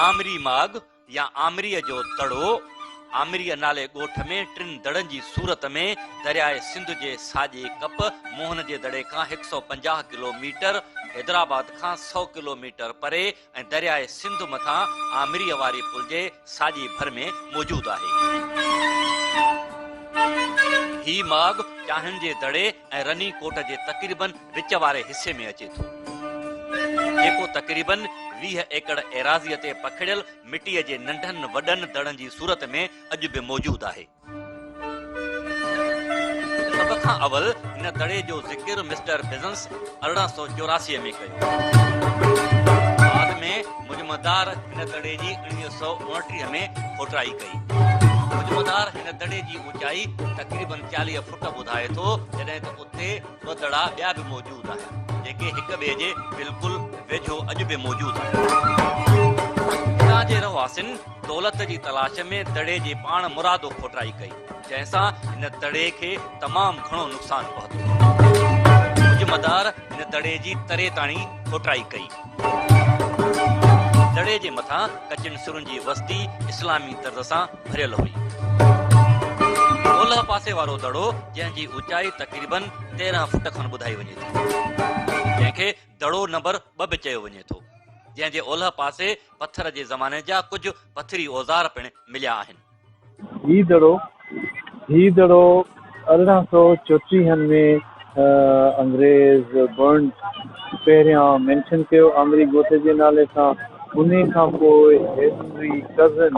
آمري ماڳ يا آمريء جو دڙو، آمريء نالي ڳوٺ ۾ ٽن دڙن جي صورت ۾ درياء سنڌ جي ساڄي ڪپ موهن جي دڙي کان 150 ڪلو ميٽر، حيدرآباد کان سئو ڪلو ميٽر پري ۽ درياء سنڌ مٿان آمريء واري پل جي ساڄي ڀر ۾ موجود آهي. هي ماڳ چانهن جي دڙي ۽ رني ڪوٽ جي تقريبن وچ واري حصي ۾ اچي ٿو، جيڪو تقريبن 20 ايڪڙ ايراضيء تي پکڙيل مٽيء جي ننڍن وڏن دڙن جي صورت ۾ اڄ به موجود آهي. سڀ کان اول هن دڙي جو ذڪر مسٽر بزنس 1884 ۾ ڪيو. بعد ۾ مجمدار هن دڙي جي 1929 ۾ کوٽائي ڪئي. مجمدار هن دڙي جي اوچائي تقريبن 40 فوٽ ٻڌائي ٿو، جڏهن ته اتي ٻه دڙا ٻيا به موجود آهن، جيڪي هڪ ٻئي جي بلڪل ويجهو اڄ به موجود آهن. هتان جي رهواسين دولت جي تلاش ۾ دڙي جي پاڻ مرادو کوٽائي ڪئي، جنهن سان هن دڙي کي تمام گهڻو نقصان پهتو. مجمدار هن دڙي جي تري تاڻي کوٽائي ڪئي. دڙي جي مٿان ڪچين سرن جي وستي اسلامي طرز سان ڀريل هئي. اولهه پاسي وارو دڙو جنهن جي اوچائي تقريبن 13 فوٽ کن ٻڌائي وڃي ٿي، جنهن کي دڙو نمبر ٻه به چيو وڃي ٿو، جنهن جي اولهه پاسي پٿر جي زماني جا ڪجهه پٿري اوزار پڻ مليا آهن. هي دڙو، هي دڙو ارڙهن سئو چوٽيهن ۾ انگريز برنس پهريان مينشن ڪيو آمري ڳوٺ جي نالي سان. انهي کان پوء هينري ڪزن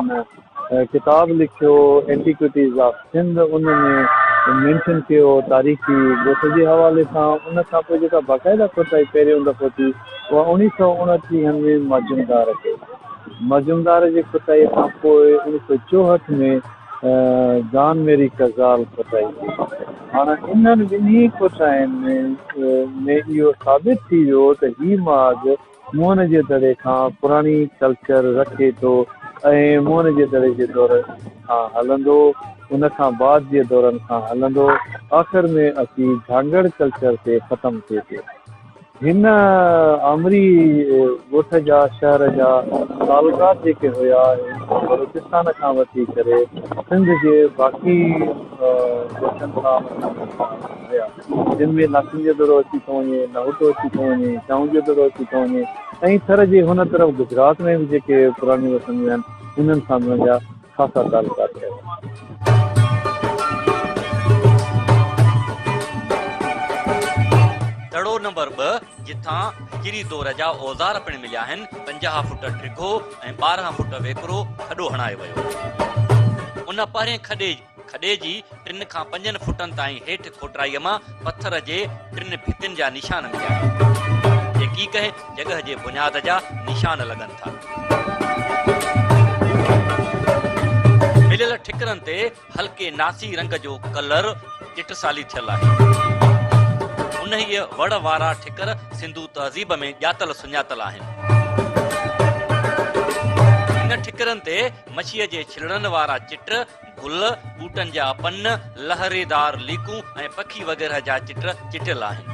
ڪتاب لکيو Antiquities of Sindh ان ۾ مينشن ڪيو تاريخي ڳوٺ جي حوالي سان. ان کان پوء جيڪا باقاعده کوٽائي پهريون دفعو ٿي اها اوڻيهه سئو اڻٽيهن ۾ مجمدار ڪئي. مجمدار جي کوٽائيء کان پوء اوڻيهه سئو چوهٺ ۾ جان ميري ڪزال کوٽائي ڪئي. هاڻ انهن ٻنهي کوٽائين ۾ اهو ثابت ٿي ويو ته هي ماڳ موهن جي دڙي کان پراڻي ڪلچر رکي ٿو ۽ موهن جي دڙي جي دور کان هلندو ان کان بعد جي دورن کان هلندو آخر ۾ اچي جهانگڙ ڪلچر تي ختم ٿئي ٿو. هن آمري ڳوٺ جا شهر جا تعلقات جيڪي هيا بلوچستان کان وٺي ڪري سنڌ جي باقي ڳوٺن سان هيا جن ۾ لاکين جو دڙو اچي ٿو وڃي، نهوٽو اچي ٿو وڃي، چانهون جو دڙو اچي ٿو وڃي ۽ ٿر جي هن طرف گجرات ۾ به جيڪي پراڻيون وسنديون آهن انهن سان به هن جا خاصا تعلقات رهيا. دڙو نمبر ٻه جتان هجري دور جا اوزار پڻ مليا آهن، 50 فوٽ ڊگهو ۽ 12 فوٽ ويڪرو کڏو هڻايو ويو. ان پهرين کڏي کڏي جي ٽن کان پنجن فوٽن تائين هيٺ کوٽرائيء مان پٿر جي ٽن ڀتين جا نشان مليا آهن، جيڪي ڪنهن جڳهه جي بنياد جا نشان لڳن ٿا. مليل ٺڪرن تي هلڪي ناسي رنگ جو ڪلر چٽسالي ٿيل آهي. انهيء وڙ وارا ٺڪر سنڌو تهذيب ۾ ڄاتل سڃاتل آهن. هن ٺڪرن تي مڇيء جي ڇلڙن وارا چٽ، گل، ٻوٽن جا پن، لهريدار ليڪون ۽ پکي وغيره جا چٽ چٽيل آهن.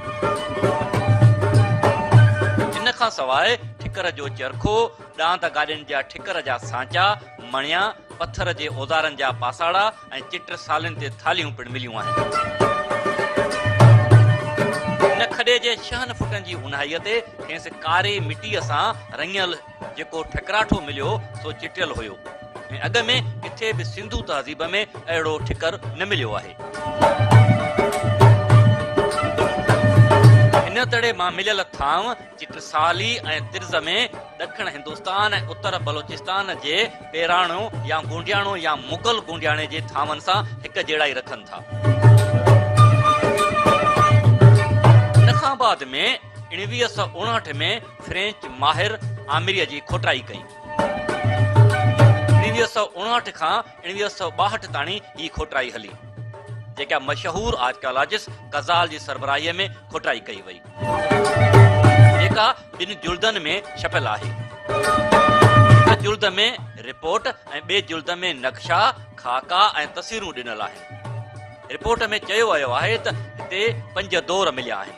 ان کان سواء ٺڪر جو چرخو، ڏاند گاڏين جا ٺڪر جا سانچا، مڻيا، پٿر جي اوزارن جا پاساڙا ۽ چٽ سالين تي ٿالهيون پڻ مليون آهن. ان کڏي جي ڇهن فٽن جي اونهائيء تي کيس ڪاري مٽيء سان رڱيل جيڪو ٺڪراٺو مليو سو چٽيل هيو ۽ اڳ ۾ ڪٿي به سنڌو تهذيب ۾ اهڙو ٺڪر نه مليو آهي. هن دڙي مان مليل ٿانء چٽسالي ۽ طرز ۾ ڏکڻ هندستان ۽ اتر بلوچستان جي پيراڻو يا گونڊياڻو يا مغل گونڊياڻي جي ٿانون سان هڪ جهڙائي رکن ٿا. ان کان بعد ۾ 1959 ۾ فرينچ ماهر آمريء جي کوٽائي ڪئي. 1959 کان 1962 تاڻي هي کوٽائي هلي، جيڪا مشهور آرڪيالاجسٽ ڪزال جي سربراهيء ۾ کوٽائي ڪئي وئي، جيڪا ٻن جلدن ۾ ڇپيل آهي. هڪ جلد ۾ رپورٽ ۽ ٻئي جلد ۾ نقشا، خاڪا ۽ تصويرون ڏنل آهن. رپورٽ ۾ چيو ويو آهي ته هتي پنج دور مليا آهن،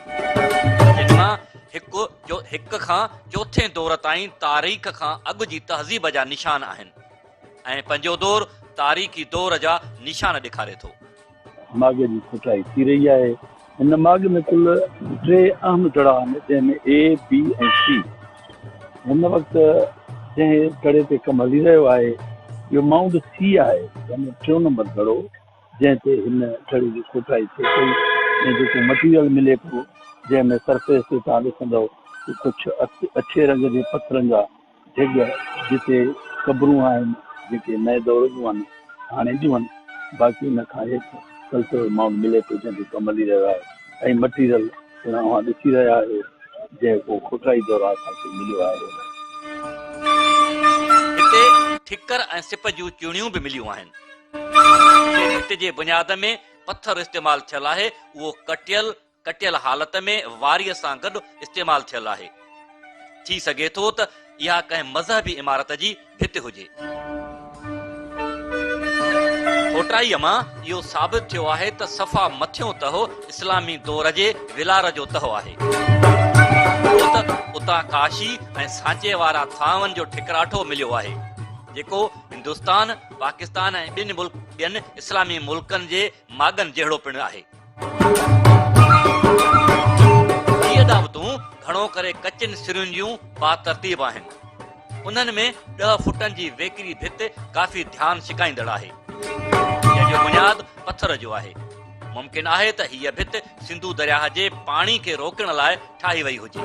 جن مان. هڪ هڪ کان چوٿين دور تائين تاريخ کان اڳ جي تهذيب جا نشان آهن ۽ پنجون دور تاريخي دور جا نشان ڏيکاري ٿو. ماڳ جي کوٽائي ٿي رهي آهي. هن ماڳ ۾ ڪل ٽي اهم دڙا آهن، جنهن ۾ اي، بي ۽ سي. هن وقت جنهن دڙي تي ڪم هلي رهيو آهي، اهو مائونڊ سي آهي، يعني ٽيون نمبر دڙو، جنهن تي هن دڙي جي کوٽائي ٿئي پئي ۽ جيڪو مٽيريل ملي پيو، جنهن ۾ سرفيس تي توهان ڏسندؤ ته ڪجهه اڇي رنگ جي پٿرن جا ڍڳ جتي قبرون آهن جيڪي نئين دور جون آهن هاڻي جون آهن باقي ان کان هيٺ ڪلچرل مائونٽ ملي ٿو جنهن تي ڪم هلي رهيو آهي ۽ مٽيريل پڻ اوهان ڏسي رهيا آهيو جيڪو کوٽائي دوران اسان کي مليو آهي. هتي ٺڪر ۽ سپ جون چوڻيون به مليون آهن. هتي ڀت جي بنياد ۾ پٿر استعمال ٿيل آهي اهو ڪٽيل ڪٽيل حالت ۾ واريء سان گڏ استعمال ٿيل آهي. ٿي سگهي ٿو ته اها ڪنهن مذهبي عمارت جي ڀت هجي. کوٽائيء مان اهو ثابت ٿيو آهي ته صفا مٿيون تهه اسلامي دور جي ولار جو تهه آهي. ڇو ته اتان ڪاشي ۽ سانچي وارا ٿانون جو ٺڪراٺو مليو آهي، جيڪو هندستان، پاڪستان ۽ ٻين اسلامي ملڪن جي ماڳن جهڙو پڻ آهي. هي اڏاوتون گهڻو ڪري ڪچين سرين جون باترتيب آهن. انهن ۾ ڏهه فوٽن جي ويڪري ڀت ڪافي ڌيان ڇڪائيندڙ آهي، جنهن جو بنياد پٿر جو آهي. ممڪن آهي ته هيء ڀت سنڌو درياهه جي پاڻي کي روڪڻ لاء ٺاهي وئي هجي.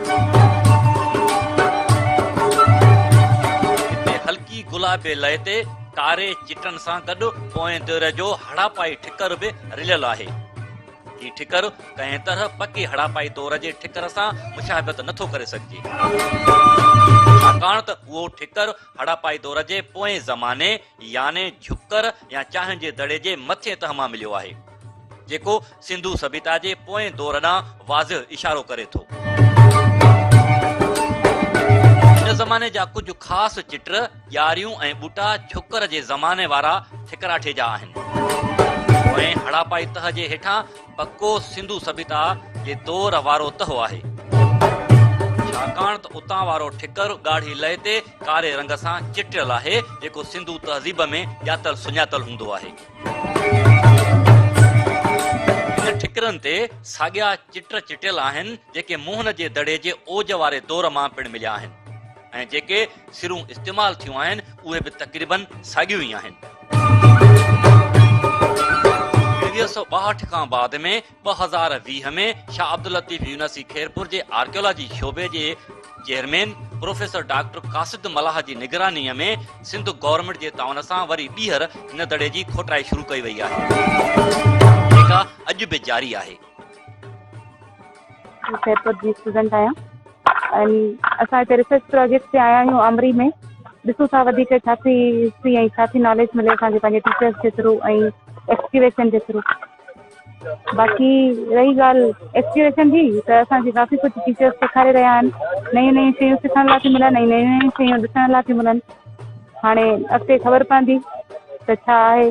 هتي هلڪي گلابي لئي تي ڪاري چٽن سان گڏ پوئين دور جو هڙاپائي ٺڪر به رليل آهي. هي ٺڪر ڪنهن طرح پڪي هڙاپائي دور جي ٺڪر سان مشاهبت نٿو ڪري سگهجي. ڇاڪاڻ ته اهو ٺڪر هڙاپائي دور جي پوئين زماني يعني جهڪر يا چانهن جي دڙي جي مٿين تهه مان مليو آهي. جيڪو سنڌو سڀيتا جي پوئين دور ڏانهن واضح اشارو ڪري ٿو. هن زماني جا ڪجهه خاص چٽ، ڄاريون ۽ ٻوٽا جهڪر جي زماني وارا ٺڪراٺي جا آهن. پوئين هڙاپائي تهه جي هيٺان پڪو سنڌو سڀيتا جي دور وارو تهه آهي. ڇاڪاڻ ته اتان وارو ٺڪر ڳاڙهي لئي تي ڪاري رنگ سان چٽيل آهي، جيڪو سنڌو تهذيب ۾ ڄاتل سڃاتل هوندو آهي. هن ٺڪرن تي ساڳيا چٽ چٽيل آهن، جيڪي موهن جي دڙي جي اوج واري دور مان پڻ مليا آهن ۽ جيڪي سرون استعمال ٿيون آهن، اهي به تقريباً ساڳيون ئي آهن. 1962 کان بعد ۾ 2020 ۾ شاهه عبداللطيف يونيورسٽي خيرپور جي آرڪيالاجي شعبي جي چيئرمين پروفيسر ڊاڪٽر قاصد ملاح جي نگرانيء ۾ سنڌ گورنمينٽ جي تعاون سان وري ٻيهر هن دڙي جي کوٽائي شروع ڪئي وئي آهي، جيڪا اڄ به جاري آهي. خيرپور جي اسٽوڊنٽ آهيان ۽ اسان هتي ريسرچ پروجيڪٽ تي آيا آهيون آمري ۾ ڏسون ٿا وڌيڪ ڇا ٿي هسٽري ۽ ڇا ٿي ناليج ملي اسان کي پنهنجي ٽيچرس جي ٿرو ۽ ايڪسڪيويشن جي ٿرو باقي رهي ڳالهه ايڪسڪيويشن جي ته اسان کي ڪافي ڪجهه ٽيچرس سيکاري رهيا آهن نيون نيون شيون سکڻ لاء ٿيون ملن ۽ نيون نيون شيون ڏسڻ لاء ٿيون ملن هاڻي اڳتي خبر پوندي ته ڇا آهي.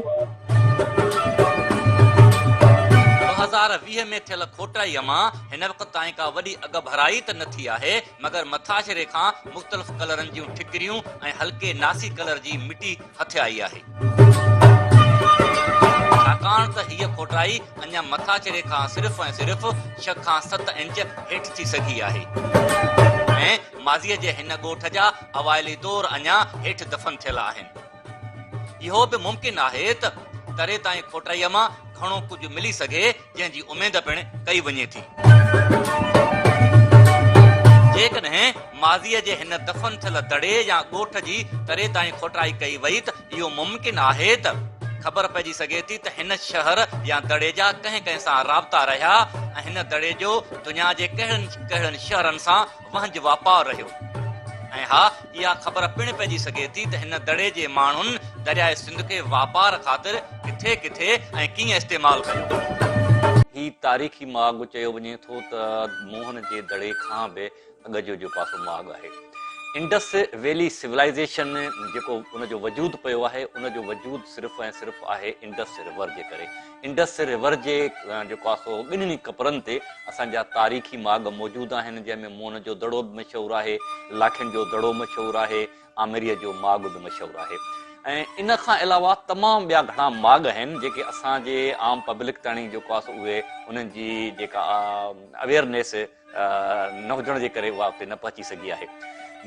2020 ۾ ٿيل کوٽائيء مان هن وقت تائين ڪا وڏي اڳڀرائي ته نه ٿي آهي، مگر مٿاڇري کان مختلف ڪلرن جون ٺڪريون ۽ هلڪي ناسي ڪلر جي مٽي هٿ آئي آهي. ڇاڪاڻ ته هيء کوٽائي اڃا مٿاڇري کان صرف ۽ صرف ڇهه کان ست انچ هيٺ ٿي سگهي آهي ۽ ماضيء جي هن ڳوٺ جا اوائلي دور اڃا هيٺ دفن ٿيل آهن. اهو به ممڪن آهي ته تري تائين کوٽائيء مان گهڻو ڪجهه ملي سگهي، جنهن جي اميد پڻ ڪئي وڃي ٿي. جيڪڏهن ماضيء جي هن دفن ٿيل دڙي يا ڳوٺ جي تري تائين کوٽائي ڪئي وئي ته اهو ممڪن آهي ته خبر پئجي سگهي ٿي ته هن شهر يا دڙي جا ڪنهن ڪنهن سان رابطا رهيا ۽ هن دڙي جو دنيا جي ڪهڙن ڪهڙن شهرن سان وهنج واپار رهيو ۽ ها اها خبر پڻ پئجي سگهي ٿي ته هن دڙي جي ماڻهن درياء سنڌ کي واپار خاطر ڪٿي ڪٿي ۽ ڪيئن استعمال ڪيو. هي تاريخي ماڳ چيو وڃي ٿو ته موهن جي دڙي کان به اڳ جو جو پاسو ماڳ آهي. انڊس ويلي سولائيزيشن جيڪو ان جو وجود پيو آهي ان جو وجود صرف ۽ صرف آهي انڊس ريور جي ڪري. انڊس ريور جي جيڪو آهي سو ٻنهي ڪپرن تي اسان جا تاريخي ماڳ موجود آهن جنهن ۾ موهن جو دڙو به مشهور آهي، لاکين جو دڙو مشهور آهي، آمريء جو ماڳ به مشهور آهي ۽ ان کان علاوه تمام ٻيا گهڻا ماڳ آهن جيڪي اسان جي عام پبلڪ تائين جيڪو آهي سو اهي انهن جي جيڪا اويئرنيس نه هجڻ جي ڪري اها اتي نه پهچي سگهي آهي.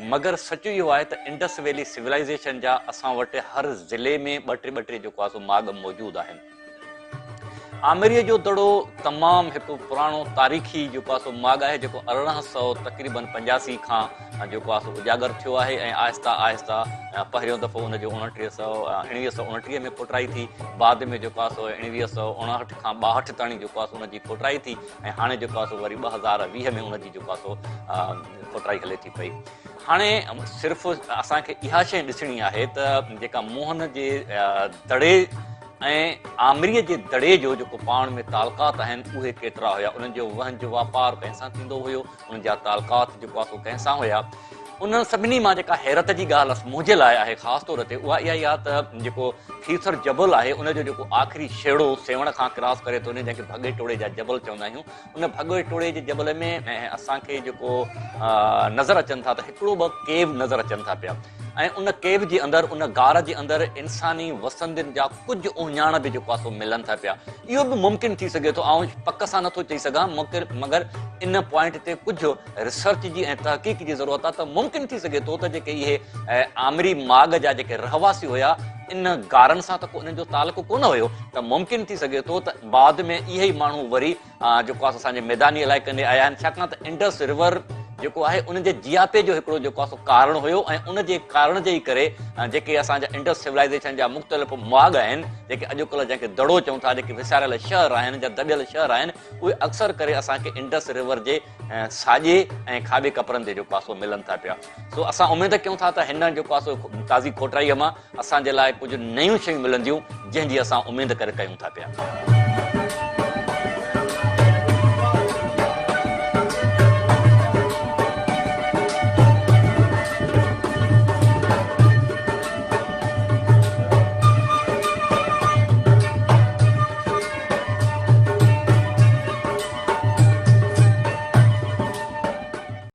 مگر سچ اهو آهي ته انڊس ويلي سولائيزيشن جا اسان وٽ هر ضلعي ۾ ٻه ٽي ٻه ٽي جيڪو آهي سو ماڳ موجود آهن. آمريء جو دڙو تمام هڪ پراڻو تاريخي جيڪو آهي سو ماڳ آهي جيڪو 1800 تقريبن 85 کان جيڪو آهي سو اجاگر ٿيو آهي ۽ آهسته آهسته پهريون دفعو ان جو 1929 ۾ کوٽرائي ٿي بعد ۾ جيڪو آهي سو 1959 کان 62 تائين جيڪو آهي سو ان جي کوٽرائي ٿي ۽ هاڻي جيڪو آهي سو وري 2020 ۾ ان جي جيڪو آهي سو کوٽرائي هلي ٿي پئي. هاڻي صرف اسان کي اها شيء ڏسڻي آهي ته جيڪا موهن جي دڙي ۽ آمريء جي دڙي جو جيڪو پاڻ ۾ تعلقات آهن اهي ڪيترا هيا، انهن جو وهنج واپار ڪنهن سان ٿيندو هيو، انهن جا تعلقات جيڪو آهي سو ڪنهن سان هيا. انهن سڀني مان جيڪا حيرت جي ڳالهه منهنجي لاء آهي خاص طور تي اها اها ئي آهي ته جيڪو کيرٿر جبل آهي ان جو جيڪو آخري شيڙو سيوهڻ کان ڪراس ڪري ٿو وڃي جنهن کي ڀڳي ٽوڙي جا جبل چوندا آهيون ان ڀڳي ٽوڙي جي جبل ۾ اسان کي جيڪو نظر اچن ٿا ته هڪڙو ٻه ڪيو نظر اچن ٿا پيا ۽ ان ڪيو جي اندر ان غار جي اندر انساني وسندين جا ڪجهه اهڃاڻ به جيڪو آهي سو ملن ٿا پيا اهو به ممڪن ٿي سگهي ٿو آئون پڪ سان نٿو چئي سگهان مگر ان پوائنٽ تي ڪجهه ريسرچ جي ۽ تحقيق جي ضرورت آهي ته ممڪن ٿي سگهي ٿو ته جيڪي اهي آمري ماڳ جا جيڪي رهواسي هيا ان غارن سان ته ڪو انهن جو تعلق ڪونه هيو ته ممڪن ٿي سگهي ٿو ته بعد ۾ اهي ئي ماڻهو وري جيڪو آهي اسان جي ميداني علائقن ڏي آيا آهن ڇاڪاڻ ته انڊس ريور جيڪو آهي ان جي جياپي جو هڪڙو جيڪو آهي سو ڪارڻ هيو ۽ ان جي ڪارڻ جي ئي ڪري جيڪي اسان جا انڊس سولائيزيشن جا مختلف ماڳ آهن جيڪي اڄڪلهه جنهن کي دڙو چئون ٿا جيڪي وساريل شهر آهن جا دٻيل شهر آهن اهي اڪثر ڪري اسان کي انڊس ريور جي ساڄي ۽ کاٻي ڪپرن تي جيڪو آهي سو ملن ٿا پيا سو اسان اميد ڪيون ٿا ته هن جيڪو آهي سو تازي کوٽرائي مان اسان جي لاء ڪجهه نيون شيون ملنديون جنهن جي اسان اميد ڪري ڪيون ٿا پيا.